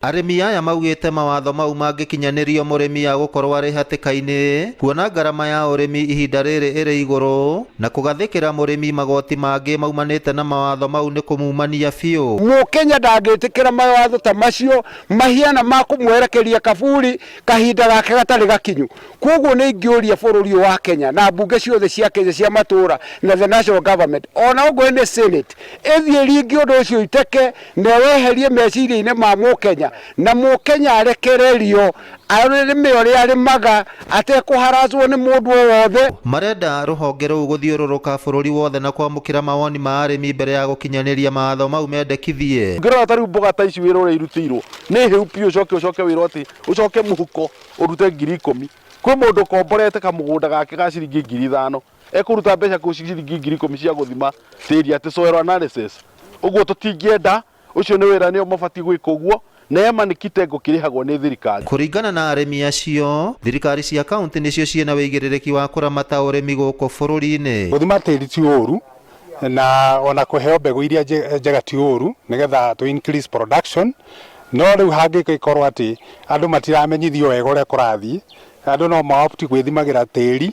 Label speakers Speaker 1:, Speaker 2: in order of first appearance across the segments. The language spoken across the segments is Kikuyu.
Speaker 1: Arĩmi aya maugĩte mawatho mau mangĩkinyanĩrio mũrĩmi agũkorwo arĩ hatĩka-inĩ kuona ngarama ya ũrĩmi ihinda rĩrĩ ĩrĩ igũrũ na kũgathĩkĩra mũrĩmi magoti mangĩ maumanĩte na mawatho mau nĩ kũmumania biũ.
Speaker 2: Mũkenya ndangĩtĩkĩra mawatho ta macio mahiana ma kũmwerekeria kaburi kahinda gake gatarĩ gakinyu. Kwoguo nĩ ingĩũria bũrũri ũyũ wa Kenya na mbunge ciothe cia Kenya cia matũra na the national government ona okorwo nĩ senate ĩthiĩ ringi ũndũ ũcio iteke na weherie meciria-inĩ ma mũkenya na mũkenya arekererio arĩme ũrĩa arĩmaga atekũharacwo nĩ mũndũ o wothe.
Speaker 1: Marenda rũhonge rũu gũthiũrũrũka bũrũri wothe na kwamũkĩra mawoni ma arĩmi mbere ya gũkinyanĩria mawatho mau mendekithie.
Speaker 3: Ũngĩrora ta rĩu mboga ta ici wĩra ũrĩa irutĩirwo nĩ hĩu biũ ũcoke ũcoke wĩrwo atĩ ũcoke mũhuko ũrute 10,000. Kwĩ mũndũ ũkomborete kamũgũnda gake ga ciringi 5,000 ekũruta mbeca kũ ciringi 10,000 cia gũthima tĩri atĩ soil analysis. Ũguo tũtingĩenda, ũcio nĩ wĩra nĩo mabatiĩ gwĩka ũguo, NEMA nĩ kitengo kĩrĩhagwo nĩ thirikari.
Speaker 1: Kũringana na arĩmi acio, thirikari cia kaunti nĩcio ciĩna wĩigĩrĩrĩki wa kũramata ũrĩmi gũkũ bũrũri-inĩ.
Speaker 4: Gũthima tĩri ti ũru na ona kũheo mbegũ iria njega ti ũru nĩgetha tũ increase production no rĩu hangĩgĩkorwo atĩ andũ matiramenyithio wega ũrĩa kũrathiĩ, andũ no ma opt gwĩthimagĩra tĩri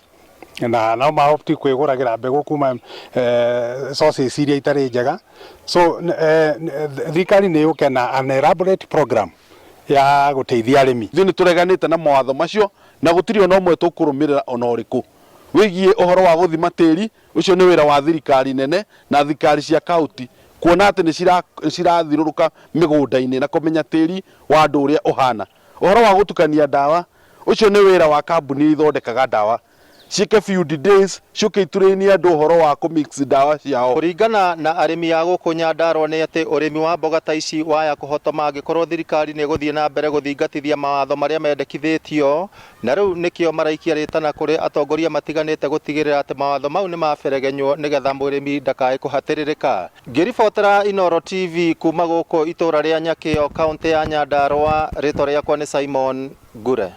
Speaker 4: na no ma opt kwĩgũragĩra mbegũ kuma sources iria itarĩ njega so thirikari nĩ yũke na an elaborate program ya gũteithia arĩmi.
Speaker 3: Ithuĩ nĩ tũreganĩte na mawatho macio na gũtirĩ ona ũmwe tũkũrũmĩrĩra ona ũrĩkũ wĩgiĩ ũhoro wa gũthima tĩri. Ũcio nĩ wĩra wa thirikari nene na thirikari cia kauntĩ kuona atĩ nĩ cirathirũrũka mĩgũnda-inĩ na kũmenya tĩri wa andũ ũrĩa ũhana. Ũhoro wa gũtukania ndawa, ũcio nĩ wĩra wa kambuni iria ithondekaga ndawa, ciĩke field days, ciũke iturĩinie andũ ũhoro wa kũ mix ndawa ciao.
Speaker 1: Kũringana na arĩmi a gũkũ Nyandarua nĩ atĩ ũrĩmi wa mboga ta ici waya kũhotoma angĩkorwo thirikari nĩ ĩgũthiĩ na mbere gũthingatithia mawatho marĩa mendekithĩtio, na rĩu nĩkĩo maraikia rĩtana kũrĩ atongoria matiganĩte gũtigĩrĩra atĩ mawatho mau nĩ maberegenywo nĩgetha mũrĩmi ndakae kũhatĩrĩrĩka. Ngĩribotera Inooro TV kuma gũkũ itũra rĩa Nyakĩo, kaũntĩ ya Nyandarua, rĩtwa rĩakwa nĩ Simon Ngure.